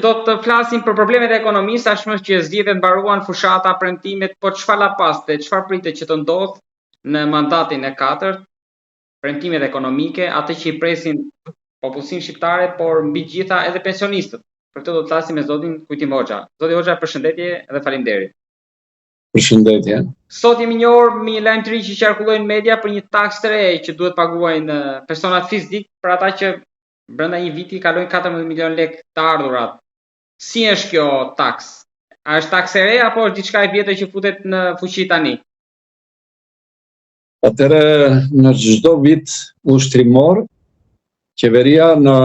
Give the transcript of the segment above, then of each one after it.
Do të flasim për problemet e ekonomisë, tashmë që zgjedhjet mbaruan, fushata, premtimet, po çfarë la pas dhe çfarë pritet që të ndodhë në mandatin e katërt, premtimet ekonomike, atë që i presin popullsinë shqiptare, por mbi të gjitha edhe pensionistët. Për këtë do të flasim me zotin Kujtim Hoxha. Zoti Hoxha, përshëndetje dhe faleminderit. Përshëndetje. Sot jemi njohur me një lajm të ri që qarkulloi në media për një taksë të re që duhet paguajnë personat fizik për ata që brenda një viti kalojnë 14 milion lek të ardhurat. Si është kjo taksë? A është taksë e re apo është diçka e vjetër që futet në fuqi tani? Atëherë në çdo vit ushtrimor, qeveria në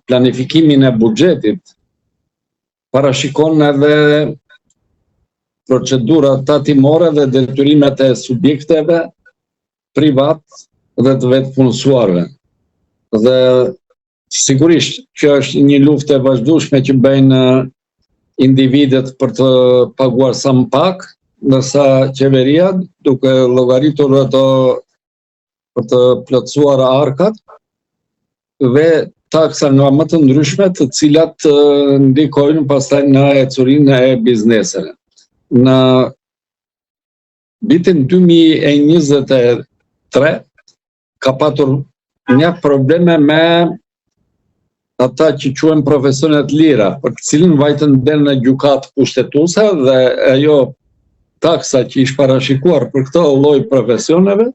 planifikimin e buxhetit parashikon edhe procedurat tatimore dhe detyrimet e subjekteve privat dhe të vetëpunësuarve. Dhe sigurisht kjo është një luftë e vazhdueshme që bëjnë individët për të paguar sa më pak, ndërsa qeveria duke llogaritur ato për të plotësuar arkat dhe taksa nga më të ndryshme të cilat ndikojnë pastaj në ecurinë e bizneseve. Në vitin 2023 ka patur mjaft probleme me ata që quhen profesione të lira, për të cilën vajtën deri në gjykatë kushtetuese dhe ajo taksa që ish parashikuar për këto lloj profesioneve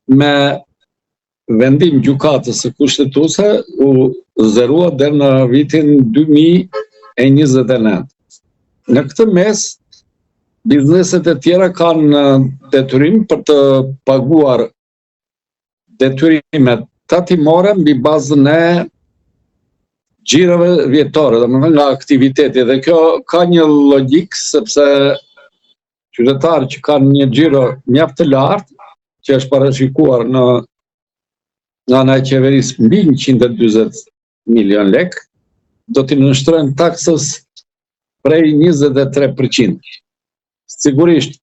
me vendim gjykatës së kushtetuese u zerua deri në vitin 2029. Në këtë mes, bizneset e tjera kanë detyrim për të paguar detyrimet tatimore mbi bazën e xhirove vjetore, domethënë nga aktiviteti dhe kjo ka një logjikë sepse qytetarë që kanë një xhiro mjaft të lartë, që është parashikuar në nga ana e qeverisë mbi 140 milion lek, do t'i nënshtrohen taksës prej 23%. Sigurisht,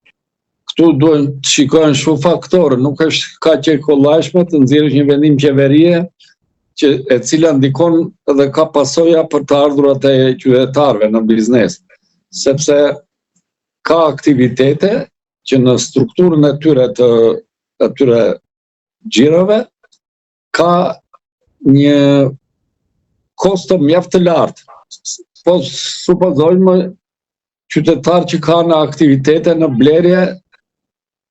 këtu duhen të shikohen shumë faktorë, nuk është kaq e kollajshme të nxjerrësh një vendim qeverie që e cila ndikon dhe ka pasoja për të ardhurat e qytetarëve në biznes, sepse ka aktivitete që në strukturën e tyre të atyre xhirove ka një kosto mjaft të lartë. Po supozojmë qytetarë që kanë aktivitete në blerje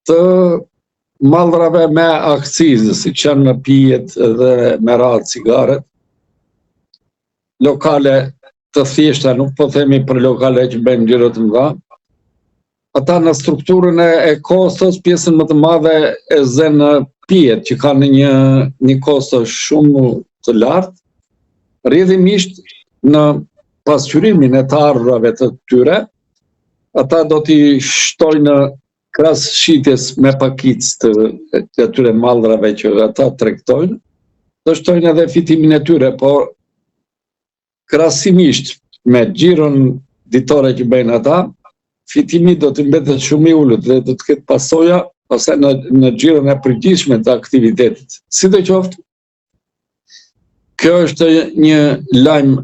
të mallrave me akcizë, siç janë pijet dhe me radhë cigaret, lokale të thjeshta, nuk po themi për lokale që bëjnë xhiro të mëdha, ata në strukturën e, e kostos, pjesën më të madhe e zënë pijet, që kanë një, një kosto shumë të lartë, rrjedhimisht në pasqyrimin e të ardhurave të tyre, ata do t'i shtojnë krahas shitjes me pakicë të, të atyre mallrave që ata tregtojnë, do shtojnë edhe fitimin e tyre, por krahasimisht me xhiron ditore që bëjnë ata, fitimi do të mbetet shumë i ulët dhe do të ketë pasoja pastaj në në xhiron e përgjithshme të aktivitetit. Sidoqoftë, kjo është një lajm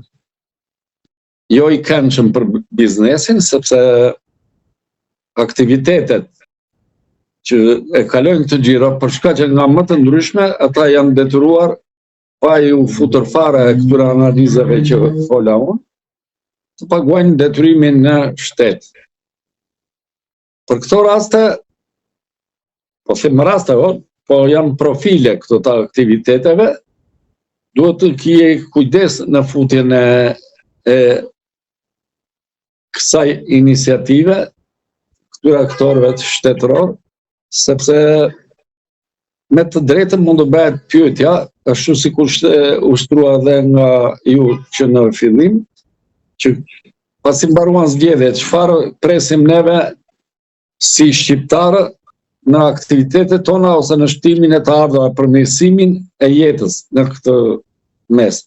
jo i këndshëm për biznesin, sepse aktivitetet që e kalojnë këtë xhiro, për shkaqe nga më të ndryshme, ata janë detyruar pa iu futur fare këtyre analizave që fola unë, të paguajnë detyrimin në shtet. Për këto raste, po them raste, o, po janë profile këto të aktiviteteve, duhet të kihet kujdes në futjen e, e kësaj iniciative, këtyre aktorëve të shtetëror, sepse me të drejtën mund të bëhet pyetja, ashtu sikur u shtrua edhe nga ju që në fillim, që pasi mbaruan zgjedhjet, çfarë presim neve si shqiptarë në aktivitetet tona ose në shtimin e të ardhurave, përmirësimin e jetës në këtë mes.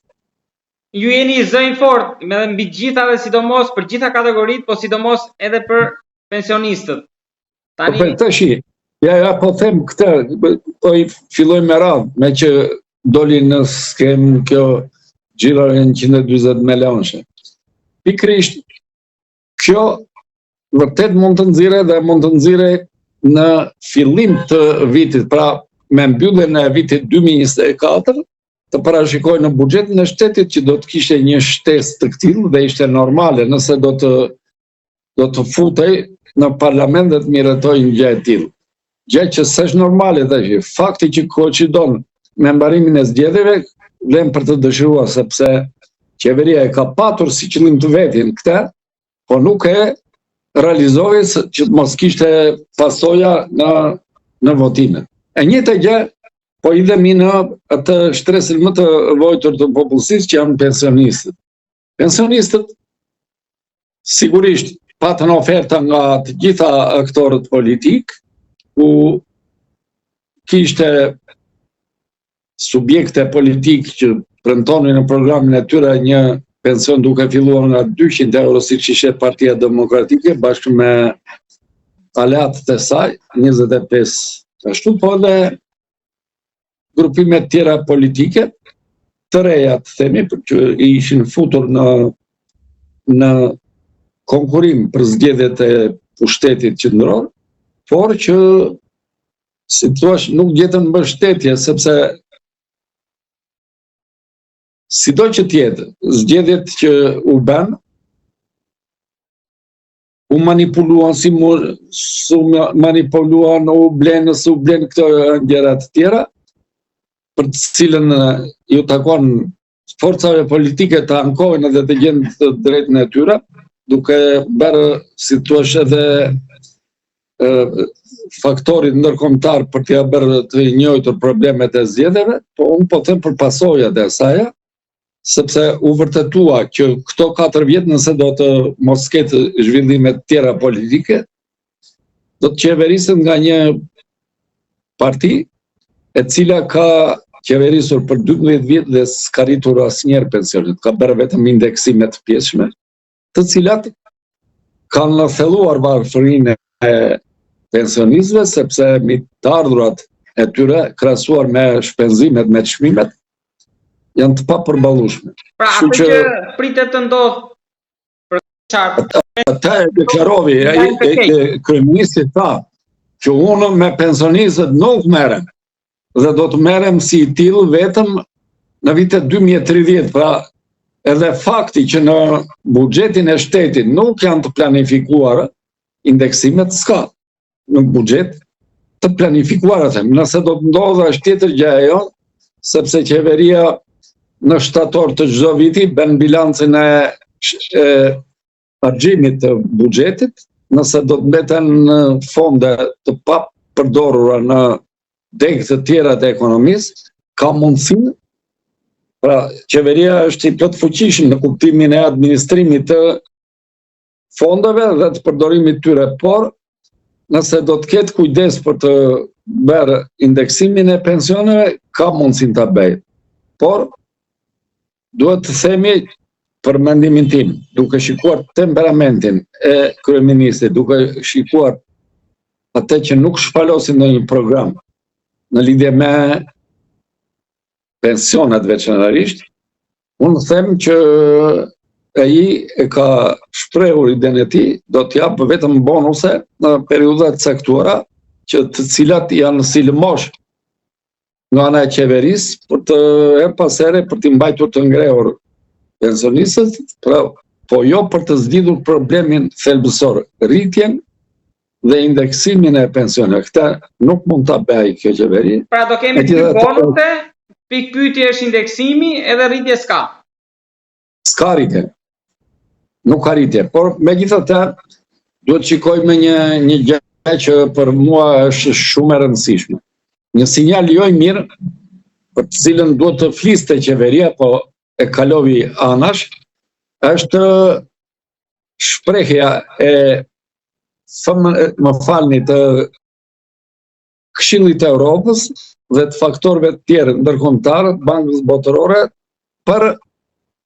Ju jeni zë i fortë, me dhe mbi të gjitha dhe sidomos për gjitha kategoritë, po sidomos edhe për pensionistët. Tani... Po tashi, ja, ja, po them këtë, po i filloj me radhë, meqë doli në skemë kjo xhiro e 140 milionëshe. Pikërisht kjo vërtet mund të nxirrej dhe mund të nxirrej në fillim të vitit, pra me mbylljen e vitit 2024, të parashikojë në buxhetin e shtetit që do të kishte një shtesë të këtillë dhe ishte normale nëse do të do të futej në parlament dhe të miratohej një gjë e tillë. Gjë që s'është normale tash. Fakti që koinçidon me mbarimin e zgjedhjeve vlen për të dëshiruar sepse qeveria e ka patur si qëllim të vetin këtë, po nuk e realizoi që të mos kishte pasoja në në votime. E njëjta gjë po hidhemi në atë shtresën më të vojtur të popullsisë që janë pensionistët. Pensionistët sigurisht patën oferta nga të gjitha aktorët politikë, ku kishte subjekte politikë që premtonin në programin e tyre një pension duke filluar nga 200 euro siç ishte Partia Demokratike bashkë me aleatët e saj, 25 ashtu, po edhe grupime të tjera politike të reja të themi, për që ishin futur në në konkurrim për zgjedhjet e pushtetit qendror, por që si të thuash nuk gjetën mbështetje sepse sido që të jetë, zgjedhjet që u bënë u manipuluan si mu, s'u manipuluan, u blenë, s'u blenë këto gjëra të tjera, për të cilën ju takon forcave politike të ankohen edhe të gjejnë të drejtën e tyre, duke bërë, si të thuash, edhe e, faktorit ndërkombëtar për t'ia bërë të njohur problemet e zgjedhjeve, po unë po them për pasojat e saja, sepse u vërtetua që këto 4 vjet nëse do të mos ketë zhvillime të tjera politike, do të qeveriset nga një parti e cila ka qeverisur për 12 vjet dhe s'ka rritur asnjëherë pensionet, ka bërë vetëm indeksime të pjesshme, të cilat kanë thelluar varfërinë e pensionistëve sepse të ardhurat e tyre krahasuar me shpenzimet, me çmimet janë të papërballueshme. Pra, atë që, që pritet të ndodhë për çfarë? Ata e deklaroi, ai kryeministri tha që unë me pensionistët nuk merrem dhe do të merrem si i tillë vetëm në vitet 2030, pra edhe fakti që në buxhetin e shtetit nuk janë të planifikuara indeksimet s'ka në buxhet të planifikuara them. Nëse do të ndodhë është tjetër gjë ajo, sepse qeveria në shtator të çdo viti bën bilancin e, e harxhimit të buxhetit, nëse do të mbeten fonde të papërdorura në degë të tjera të ekonomisë, ka mundësinë, pra qeveria është i plotfuqishëm në kuptimin e administrimit të fondeve dhe të përdorimit tyre, por nëse do të ketë kujdes për të bërë indeksimin e pensioneve, ka mundësinë ta bëjë. Por duhet të themi për mendimin tim, duke shikuar temperamentin e kryeministrit, duke shikuar atë që nuk shpalosi ndonjë program në lidhje me pensionet veçanërisht, unë them që ai e ka shprehur idenë e tij, do të japë vetëm bonuse në periudha të caktuara, që të cilat janë si lëmoshë nga ana e qeverisë për të herë pas here për t'i mbajtur të ngrehur pensionistët, pra, po jo për të zgjidhur problemin thelbësor, rritjen dhe indeksimin e pensioneve. Këtë nuk mund ta bëjë kjo qeveri. Pra do kemi dy bonuse, pikëpyetje është indeksimi edhe rritje s'ka. S'ka rritje. Nuk ka rritje, por megjithatë duhet të shikojmë një një gjë që për mua është shumë e rëndësishme. Një sinjal jo i mirë për të cilën duhet të fliste qeveria, po e kaloi anash, është shprehja e më falni të Këshillit të Europës dhe të faktorëve të tjerë ndërkombëtarë, Bankës Botërore për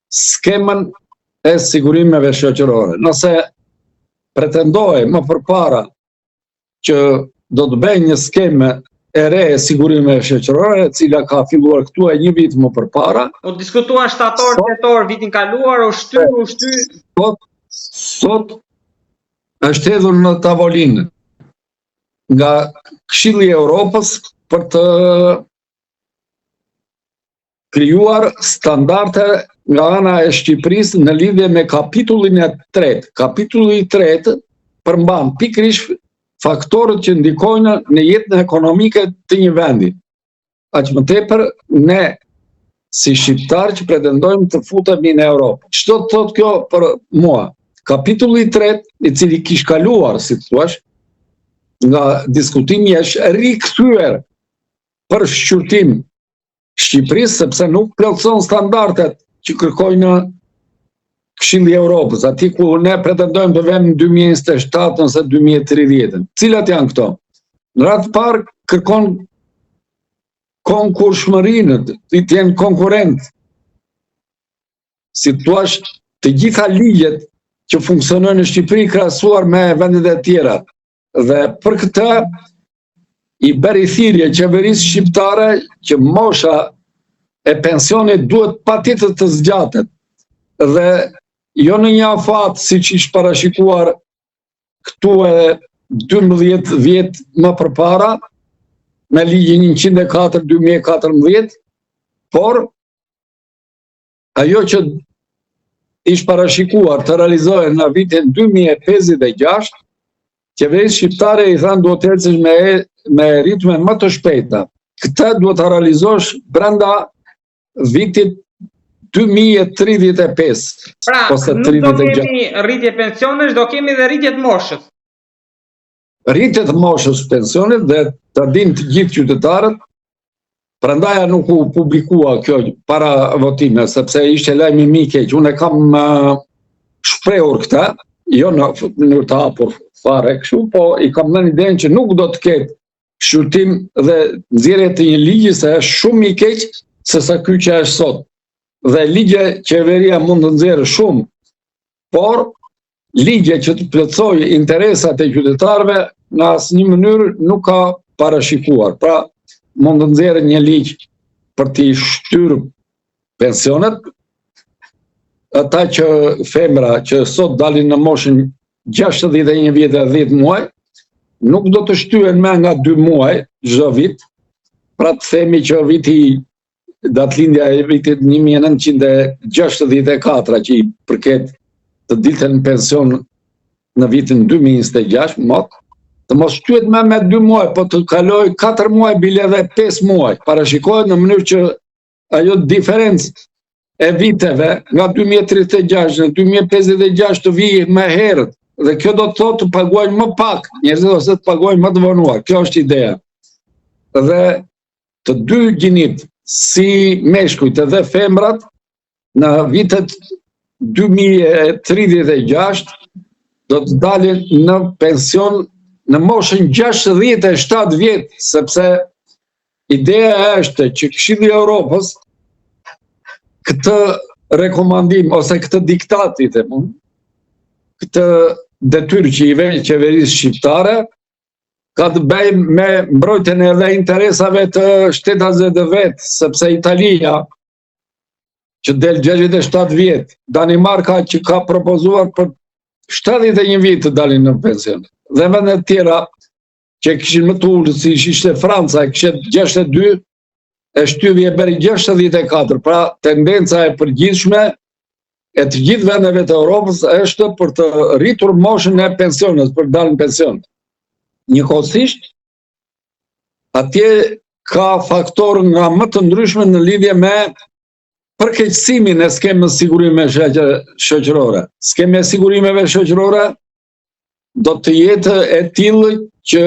skemën e sigurimeve shoqërore. Nëse pretendohej më përpara që do të bëjë një skemë e re e sigurimeve shoqërore, e cila ka filluar këtu e një vit më përpara. U diskutua shtator, tetor vitin kaluar, u shty, u shty. Sot, sot është hedhur në tavolinë nga Këshilli i Europës për të krijuar standarde nga ana e Shqipërisë në lidhje me kapitullin e tretë. Kapitulli i tretë përmban pikërisht faktorët që ndikojnë në jetën ekonomike të një vendi. Aq më tepër ne si shqiptarë që pretendojmë të futemi në Europë. Ç'do të thotë kjo për mua? Kapitulli i tretë, i cili kish kaluar, si të thuash, nga diskutimi është rikthyer për shqyrtim Shqipërisë sepse nuk plotëson standardet që kërkojnë Këshilli i Europës, aty ku ne pretendojmë të vemë në 2027 ose 2030. Cilat janë këto? Në radhë të parë kërkon konkurshmërinë, të jenë konkurrent. Si të thuash, të gjitha ligjet që funksionojnë në Shqipëri krahasuar me vendet e tjera. Dhe për këtë i bëri thirrje qeverisë shqiptare që mosha e pensionit duhet patjetër të zgjatet dhe jo në një afat siç ish parashikuar këtu e 12 vjet më përpara me ligjin 104 2014, por ajo që ish parashikuar të realizohet në vitin 2056, qeverisë shqiptare i thanë duhet të ecësh me, me ritme më të shpejta. Këtë duhet ta realizosh brenda vitit 2035. Pra, ose 36. nuk do kemi rritje pensionesh, do kemi dhe rritje të moshës. Rritje të moshës pensionit dhe ta dinë të gjithë qytetarët, prandaj nuk u publikua kjo para votime, sepse ishte lajmi më i keq. Unë e kam shprehur këtë, jo në mënyrë të hapur fare kështu, po i kam dhënë idenë që nuk do të ketë shqyrtim dhe nxjerrje të një ligji se është shumë më i keq se sa ky që është sot. Dhe ligje qeveria mund të nxjerrë shumë, por ligje që të plotësojë interesat e qytetarëve në asnjë mënyrë nuk ka parashikuar. Pra, mund të nxjerrë një ligj për t'i shtyrë pensionet, ata që femra që sot dalin në moshën 61 vjet e 10 muaj, nuk do të shtyhen më nga 2 muaj çdo vit, pra të themi që viti datëlindja e vitit 1964 që i përket të dilte në pension në vitin 2026, mot, të mos shtyhet më me 2 muaj, po të kalojë 4 muaj, bile edhe 5 muaj. Parashikohet në mënyrë që ajo diferencë e viteve nga 2036 në 2056 të vijë më herët dhe kjo do të thotë të paguajnë më pak njerëzit ose të paguajnë më të vonuar. Kjo është ideja. Dhe të dy gjinitë, si meshkujt edhe femrat, në vitet 2036 do të dalin në pension në moshën 67 vjet, sepse ideja është që Këshilli i Europës këtë rekomandim ose këtë diktat i them unë, këtë detyrë që i vë qeverisë shqiptare ka të bëjë me mbrojtjen edhe interesave të shtetasve të vet, sepse Italia që del 67 vjet, Danimarka që ka propozuar për 71 vjet të dalin në pension, dhe vende të tjera që kishin më të ulët, si ishte Franca, e kishte 62, e shtyu e bëri 64, pra tendenca e përgjithshme e të gjithë vendeve të Europës është për të rritur moshën e pensionit, për të dalë në pension. Njëkohësisht, atje ka faktorë nga më të ndryshme në lidhje me përkeqësimin e skemës sigurimeve shoqërore. Skema e sigurimeve shoqërore do të jetë e tillë që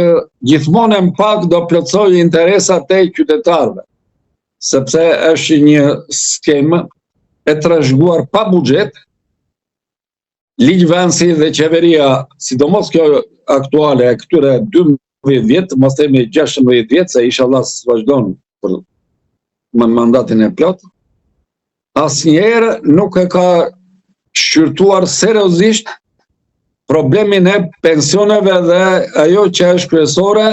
gjithmonë e më pak do plotësojë interesat e qytetarëve, sepse është një skemë e trashëguar pa buxhet, ligjvënësi dhe qeveria, sidomos kjo aktuale e këtyre 12 vjet, mos themi 16 vjet, se inshallah vazhdon për me mandatin e plotë, asnjëherë nuk e ka shqyrtuar seriozisht problemin e pensioneve dhe ajo që është kryesore,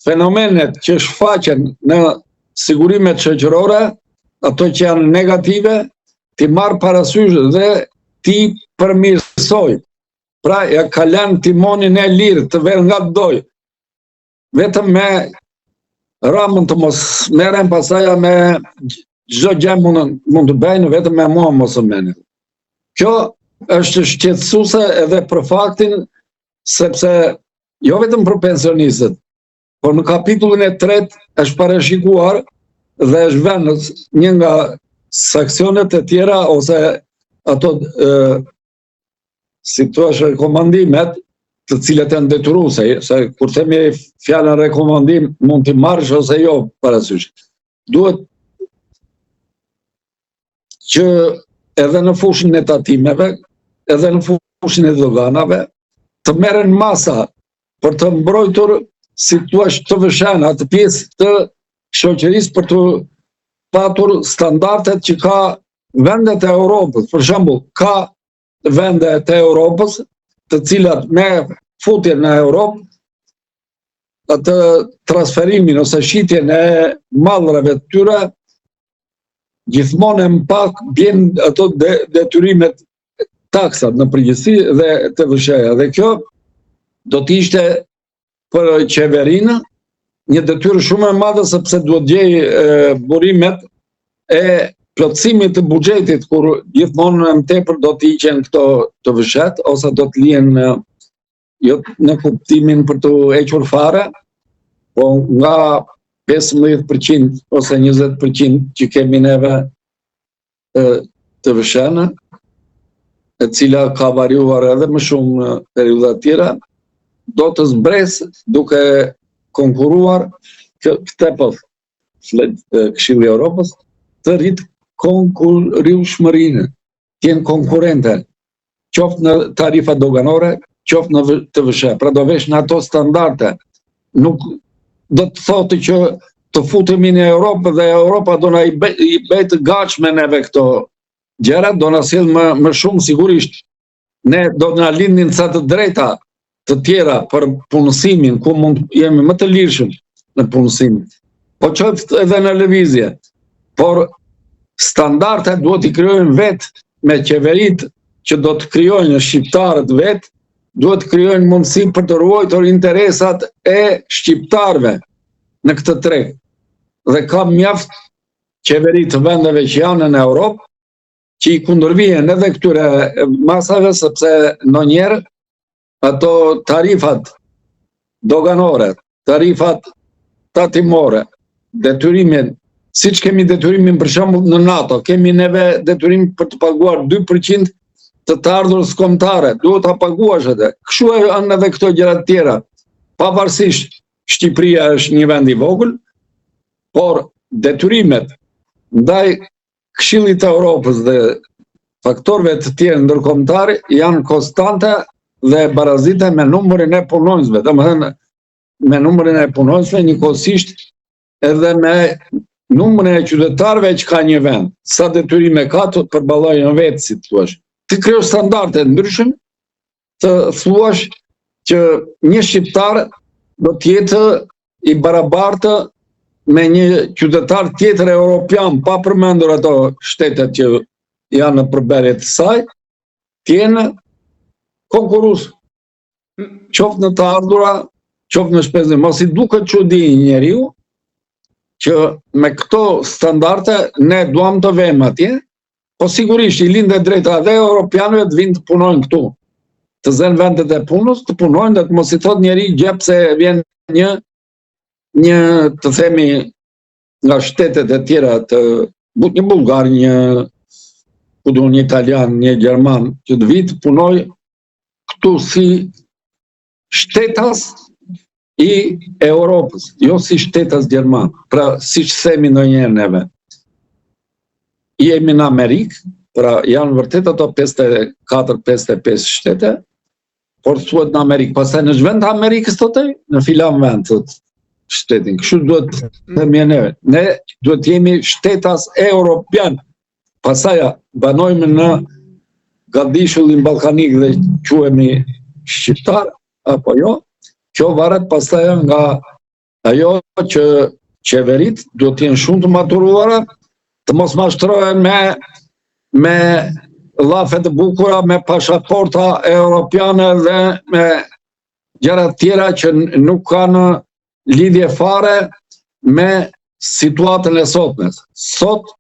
fenomenet që shfaqen në sigurimet shoqërore, ato që janë negative, t'i marrë parasysh dhe t'i përmirësojë. Pra, ia ka lënë timonin e lirë të verë nga të dojë. Vetëm me Ramën të mos merren pasaja me çdo gjë mund, mund të bëjnë, vetëm me mua mos u merrni. Kjo është shqetësuese edhe për faktin sepse jo vetëm për pensionistët, por në kapitullin e tretë është parashikuar dhe është vënë një nga sanksionet e tjera ose ato e, si thua rekomandimet të cilat janë detyruese, se kur themi fjalën rekomandim mund t'i marrësh ose jo parasysh. Duhet që edhe në fushën e tatimeve, edhe në fushën e doganave, të merren masa për të mbrojtur, si thua, TVSH-në, atë pjesë të shoqërisë për të patur standardet që ka vendet e Europës. Për shembull, ka vende të Europës të cilat me futjen në Europë atë transferimin ose shitjen e mallrave të tyre gjithmonë e më pak bjen ato de, detyrimet taksat në përgjithësi dhe TVSH-ja. Dhe kjo do të ishte për qeverinë një detyrë shumë e madhe sepse duhet gjejë burimet e plotësimit të buxhetit kur gjithmonë më tepër do të hiqen këto TVSH-të ose do të lihen jo në kuptimin për t'u hequr fare, po nga 15% ose 20% që kemi neve TVSH-në, e cila ka variuar edhe më shumë në periudha të tjera, do të zbresë duke konkurruar këtë po flet Këshilli i Europës, të rritë konkurrueshmërinë, të jenë konkurrente, qoftë në tarifa doganore, qoftë në TVSH, pra do vesh në ato standarde. Nuk do të thotë që të futemi në Europë dhe Europa do na i bëjë të gatshme neve këto gjëra, do na sjellë më, më shumë sigurisht. Ne do na lindin ca të drejta të tjera për punësimin, ku mund të jemi më të lirshëm në punësim. Po qoftë edhe në lëvizje, por standardet duhet t'i krijojnë vetë me qeveritë që do të krijojnë shqiptarët vetë, duhet të krijojnë mundësi për të ruajtur interesat e shqiptarëve në këtë treg. Dhe ka mjaft qeveri të vendeve që janë në Europë, që i kundërvihen edhe këtyre masave, sepse ndonjëherë ato tarifat doganore, tarifat tatimore, detyrimin, siç kemi detyrimin për shembull në NATO, kemi neve detyrim për të paguar 2% të të ardhurës kombëtare, duhet ta paguash edhe. Kështu janë edhe këto gjëra të tjera. Pavarësisht Shqipëria është një vend i vogël, por detyrimet ndaj Këshillit të Europës dhe faktorëve të tjerë ndërkombëtarë janë konstante dhe barazite me numrin e punonjësve, domethënë me numrin e punonjësve njëkohësisht edhe me numrin e qytetarëve që ka një vend, sa detyrime ka të përballojnë vetë, si të thuash. Të krijosh standarde ndryshëm, të thuash që një shqiptar do të jetë i barabartë me një qytetar tjetër europian, pa përmendur ato shtetet që janë në përbërje të saj, të jenë konkurrues, qoftë në të ardhura, qoftë në shpenzim. Mos i duket çudi njeriu që me këto standarde ne duam të vemi atje, Po sigurisht i lind e drejta edhe europianëve të vinë të punojnë këtu. Të zënë vendet e punës, të punojnë dhe të mos i thotë njeri gjë pse vjen një një të themi nga shtetet e tjera të një bullgar, një ku di unë një italian, një gjerman që të vijë të punojë këtu si shtetas i Europës, jo si shtetas gjerman. Pra, siç themi ndonjëherë neve. Jemi në Amerikë, pra janë vërtet ato 54-55 shtete, por thuhet në Amerikë. Pastaj në ç'vend të Amerikës thotë, në filan vend thotë shtetin. Kështu duhet të themi neve. Ne duhet të jemi shtetas europian. Pastaj banojmë në gadishullin ballkanik dhe quhemi shqiptar apo jo, kjo varet pastaj nga Ajo që qeveritë duhet të jenë shumë të maturuara, të mos mashtrohen me me llafe të bukura, me pashaporta europiane dhe me gjëra të tjera që nuk kanë lidhje fare me situatën e sotme. Sot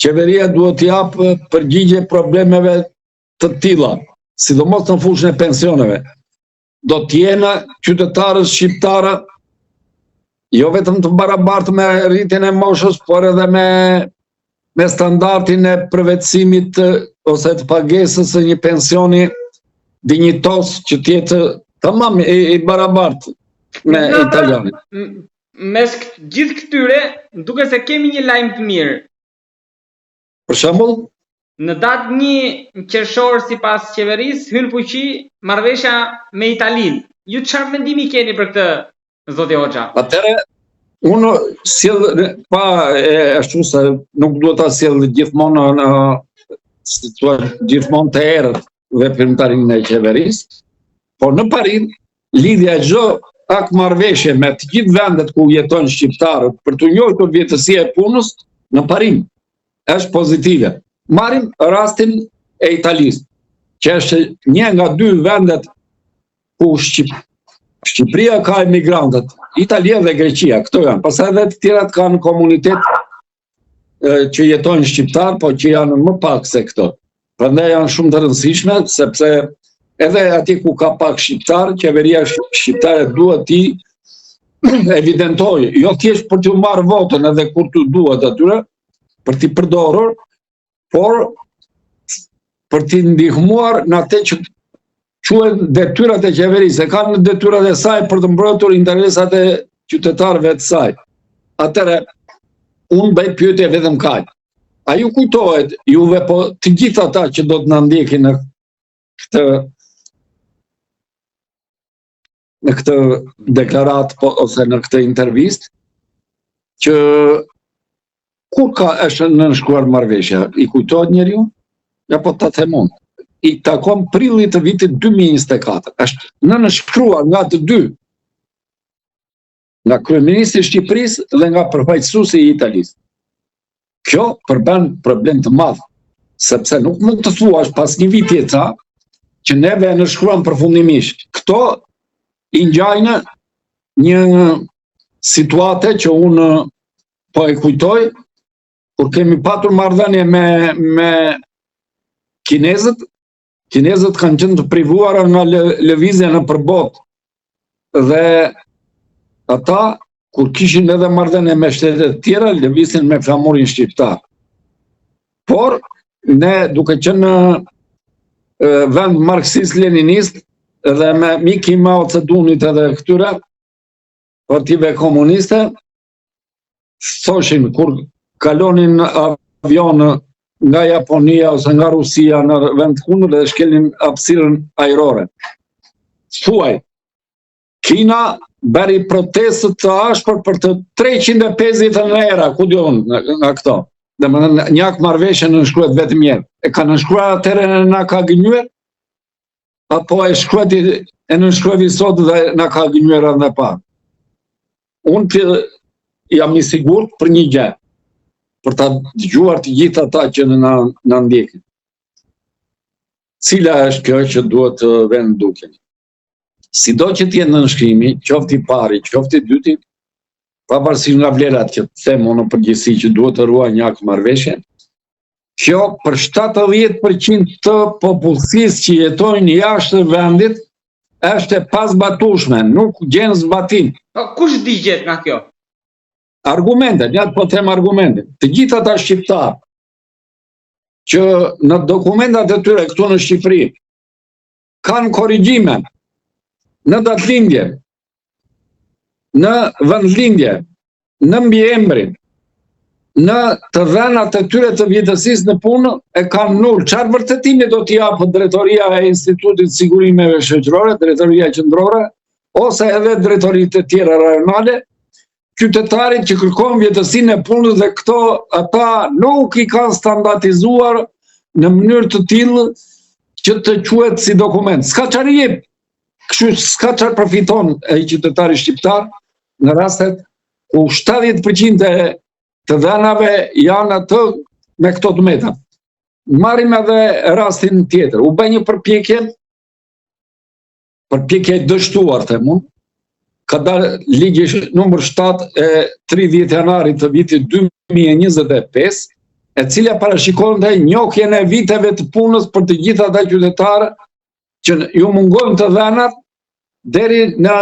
qeveria duhet të japë përgjigje problemeve të tilla, sidomos në fushën e pensioneve. Do të jenë qytetarët shqiptarë jo vetëm të barabartë me rritjen e moshës, por edhe me me standardin e përvetësimit ose të pagesës së një pensioni dinjitoz që të jetë tamam i, i barabartë me italianin. Mes gjithë këtyre, duket se kemi një lajm të mirë. Për shembull, në datë 1 qershor sipas qeverisë hyn në fuqi marrëveshja me Italinë. Ju çfarë mendimi keni për këtë, zoti Hoxha? Atëherë unë sjell pa e ashtu se nuk duhet ta sjell gjithmonë në si thua gjithmonë të errët veprimtarinë e qeverisë, por në parim lidhja e çdo akt marrëveshje me të gjithë vendet ku jetojnë shqiptarët për t'u njohur vjetërsia e punës në parim është pozitive. Marrim rastin e Italisë, që është një nga dy vendet ku Shqip... Shqipëria ka emigrantët, Italia dhe Greqia, këto janë. Pastaj edhe të tjerat kanë komunitet që jetojnë shqiptarë, po që janë më pak se këto. Prandaj janë shumë të rëndësishme, sepse edhe atje ku ka pak shqiptarë, qeveria shqiptare duhet t'i evidentojë, jo thjesht për t'u marrë votën edhe kur t'u duhet atyre, për t'i përdorur, por për t'i ndihmuar në atë që quhen detyrat e qeverisë, e kanë detyrat e saj për të mbrojtur interesat e qytetarëve të saj. Atëherë, unë bëj pyetje vetëm kaq. A ju kujtohet juve po të gjithë ata që do të na ndjekin në këtë në këtë deklaratë po, ose në këtë intervistë që kur ka është nënshkruar marrëveshja, i kujtohet njeriu? Ja po ta them unë. I takon prillit të vitit 2024. Është nënshkruar nga të dy nga kryeministri i Shqipërisë dhe nga përfaqësuesi i Italisë. Kjo përbën problem të madh, sepse nuk mund të thuash pas një viti e ca që neve e nënshkruam përfundimisht. Këto i ngjajnë një situate që unë po e kujtoj kur kemi patur marrëdhënie me me kinezët, kinezët kanë qenë të privuara nga lëvizja nëpër botë dhe ata kur kishin edhe marrëdhënie me shtete të tjera, lëviznin me flamurin shqiptar. Por ne duke qenë vend marksist-leninist dhe me mik i Mao Zedonit edhe këtyre partive komuniste, thoshin kur kalonin avionë nga Japonia ose nga Rusia në vend të kundërt dhe shkelnin hapësirën ajrore. Thuaj, Kina bëri protestë të ashpër për të 350 era, ku di unë nga këto. Domethënë, një akt marrëveshje nënshkruhet vetëm një herë. E ka nënshkruar atëherë e na ka gënjyer? Apo e shkruajti e nënshkruajti sot dhe na ka gënjyer radhën e parë? Unë të jam i sigurt për një gjë, për ta dëgjuar të gjithë ata që na na ndjekin. Cila është kjo që duhet të vënë në dukje? Sido që të jetë nënshkrimi, qoftë i pari, qoftë i dyti, pavarësisht nga vlerat që them unë në përgjithësi që duhet të ruajë një akt marrëveshje, kjo për 70% të popullsisë që jetojnë jashtë vendit është e pazbatueshme, nuk gjen zbatim. Po kush digjet nga kjo? Argumentet, ja po them argumentet. Të gjithë ata shqiptarë që në dokumentat e tyre këtu në Shqipëri kanë korrigjime në datëlindje, në vendlindje, në mbiemrin, në të dhënat e tyre të vjetërsisë në punë e kanë nul. Çfarë vërtetimi do t'i japë drejtoria e Institutit të Sigurimeve Shoqërore, drejtoria qendrore ose edhe drejtoritë e tjera rajonale, qytetarit që kërkon vjetërsinë e punës dhe këto ata nuk i kanë standardizuar në mënyrë të tillë që të quhet si dokument. S'ka çfarë jep. Kështu s'ka çfarë përfiton ai qytetari shqiptar në rastet ku 70% e të dhënave janë ato me këto të meta. Marrim edhe rastin tjetër. U bë një përpjekje, përpjekje e dështuar, them unë, ka dalë ligji numër 7 e 30 janarit të vitit 2025, e cila parashikonte njohjen e viteve të punës për të gjithë ata qytetarë që ju mungojnë të dhënat deri në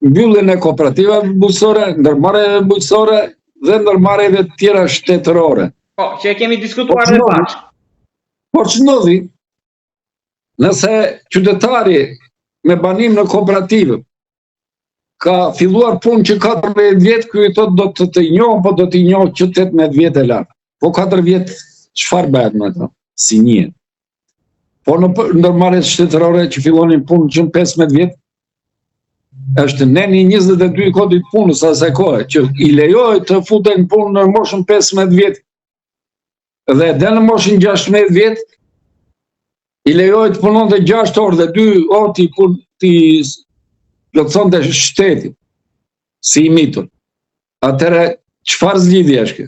mbylljen e kooperativave bujqësore, ndërmarrjeve bujqësore dhe ndërmarrjeve të tjera shtetërore. Po, që e kemi diskutuar po, dhe bashkë. Por ç'ndodhi, nëse qytetari me banim në kooperativë ka filluar punë që 14 vjet, ky i thotë do të të njoh, po do t'i njoh që 18 vjet e lart. Po 4 vjet çfarë bëhet me të? Si njihet. Po në ndërmarrjet shtetërore që fillonin punë që në 15 vjet, është neni 22 i kodit të punës asaj kohe, që i lejohet të futen në punë në moshën 15 vjet dhe deri në moshën 16 vjet, i lejohet të punonte 6 orë dhe 2 orë t'i pun t'i plotësonte shteti si i mitur. Atëherë çfarë zgjidhje është kjo?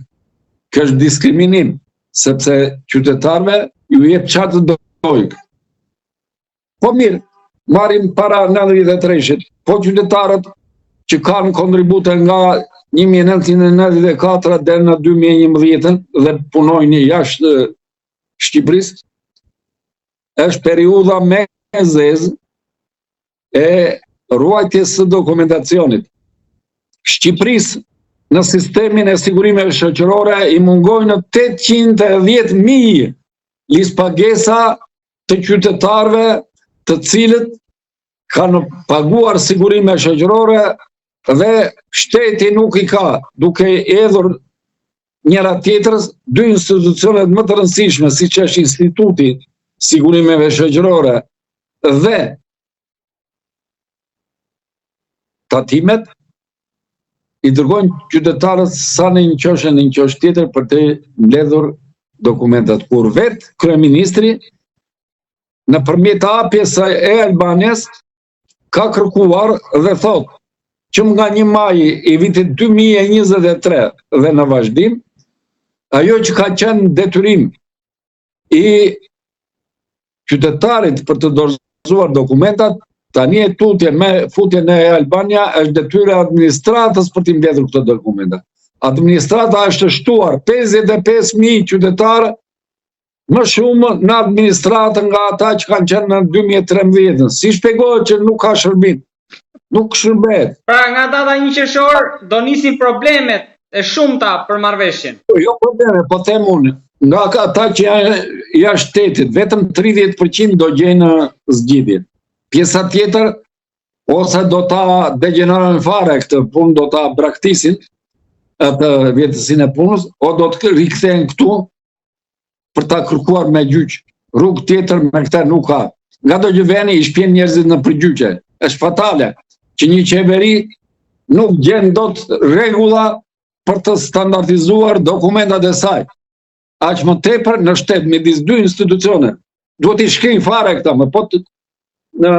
Kjo është diskriminim, sepse qytetarëve ju jep çfarë të dojë. Po mirë, marrim para 93-shit, po qytetarët që kanë kontribute nga 1994 deri në 2011 dhe punojnë jashtë Shqipërisë, është periudha më e zezë e ruajtjes së dokumentacionit. Shqipërisë në sistemin e sigurimeve shoqërore i mungojnë 810.000 listëpagesa të qytetarëve të cilët kanë paguar sigurime shoqërore dhe shteti nuk i ka, duke hedhur njëra tjetrës dy institucionet më të rëndësishme, siç është Instituti i Sigurimeve Shoqërore dhe tatimet, i dërgojnë qytetarët sa në një qoshe në një qoshe tjetër për të mbledhur dokumentat. Kur vetë kryeministri nëpërmjet hapjes së e-Albanias ka kërkuar dhe thotë që nga 1 maji i vitit 2023 dhe në vazhdim, ajo që ka qenë detyrim i qytetarit për të dorëzuar dokumentat, tani e tutje me futjen e e-Albania është detyrë e administratës për t'i mbledhur këto dokumenta. Administrata është shtuar 55.000 qytetarë më shumë në administratë nga ata që kanë qenë në 2013-ën. Si shpjegohet që nuk ka shërbim? Nuk shërbehet. Pra nga data 1 qershor do nisin problemet e shumta për marrëveshjen. Jo, jo probleme, po them unë, nga ata që janë jashtë shtetit, vetëm 30% do gjejnë zgjidhje. Pjesa tjetër ose do ta degjenerojnë fare këtë punë, do ta braktisin atë vjetërsinë e punës, o do të rikthehen këtu për ta kërkuar me gjyq. Rrugë tjetër me këtë nuk ka. Ngado që vjen i shpien njerëzit nëpër gjyqe. Është fatale që një qeveri nuk gjen dot rregulla për të standardizuar dokumentat e saj. Aq më tepër në shtet midis dy institucione. Duhet t'i shkrijë fare këta, më po të, në,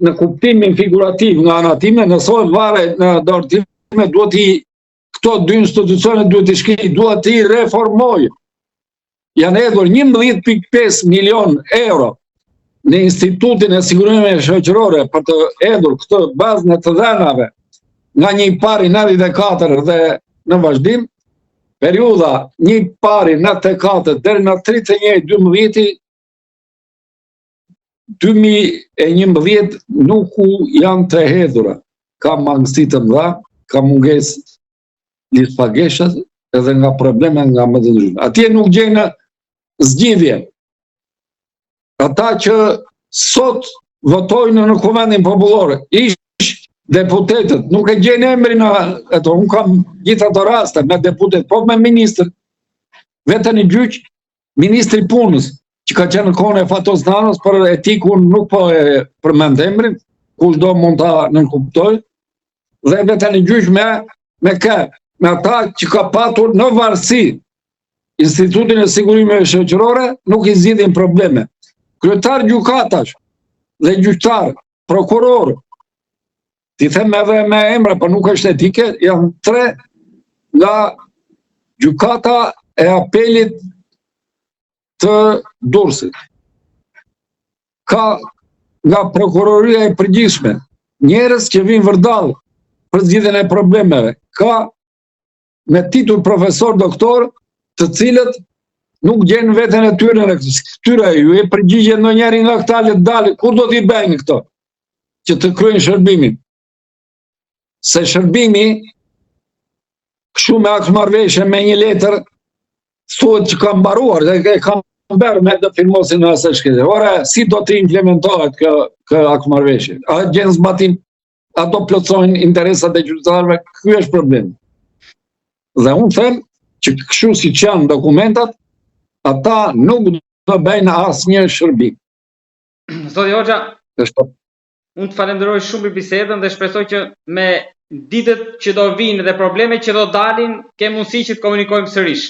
në kuptimin figurativ nga ana time, nëse varet në dorë time, duhet t'i këto dy institucione duhet t'i shkrijë, duhet t'i reformojë. Janë hedhur 11.5 milion euro në Institutin e Sigurimeve Shoqërore për të hedhur këtë bazën e të dhënave nga një i pari 94 dhe në vazhdim, periudha një i pari 94 deri në 31 12 2011 nuk u janë të hedhura. Ka mangësi të mëdha, ka mungesë listëpagesash edhe nga probleme nga më të ndryshme. Atje nuk gjejnë zgjidhje. Ata që sot votojnë në Kuvendin Popullor, ish deputetët, nuk e gjejnë emrin në ato, unë kam gjithë ato raste me deputet, po me ministër, vete në gjyq, Ministri i Punës, që ka qenë në kohën e Fatos Nanos, për etikë unë nuk po e përmend emrin, kushdo mund ta nënkuptojë, dhe vete në gjyq me, me kë, me ata që ka patur në varësi Institutin e Sigurimeve Shoqërore, nuk i zgjidhin probleme. Kryetarë gjykatash dhe gjyqtarë, prokurorë, t'i them edhe me emra, po nuk është etike, janë tre nga gjykata e apelit të Durrësit. Ka nga prokuroria e përgjithshme, njerëz që vijnë vërdallë për zgjidhjen e problemeve. Ka me titull profesor doktor, të cilët nuk gjejnë veten e tyre në këtyre, ju e përgjigjet ndonjëri nga këta le të dalë, kur do t'i bëjnë këto që të kryejnë shërbimin? Se shërbimi kështu me aktmarrëveshje me një letër thuhet që ka mbaruar dhe e kam bërë me të firmosin në asë shkëtë. Ora, si do të implementohet kjo, kjo aktmarrëveshje? A gjen zbatim? A do plotësojnë interesat e qytetarëve? Ky është problemi. Dhe unë them që kështu siç janë dokumentat, ata nuk do bëjnë asnjë shërbim. Zoti Hoxha, është Unë të falenderoj shumë për bisedën dhe shpresoj që me ditët që do vinë dhe problemet që do dalin, kem mundësi që të komunikojmë sërish.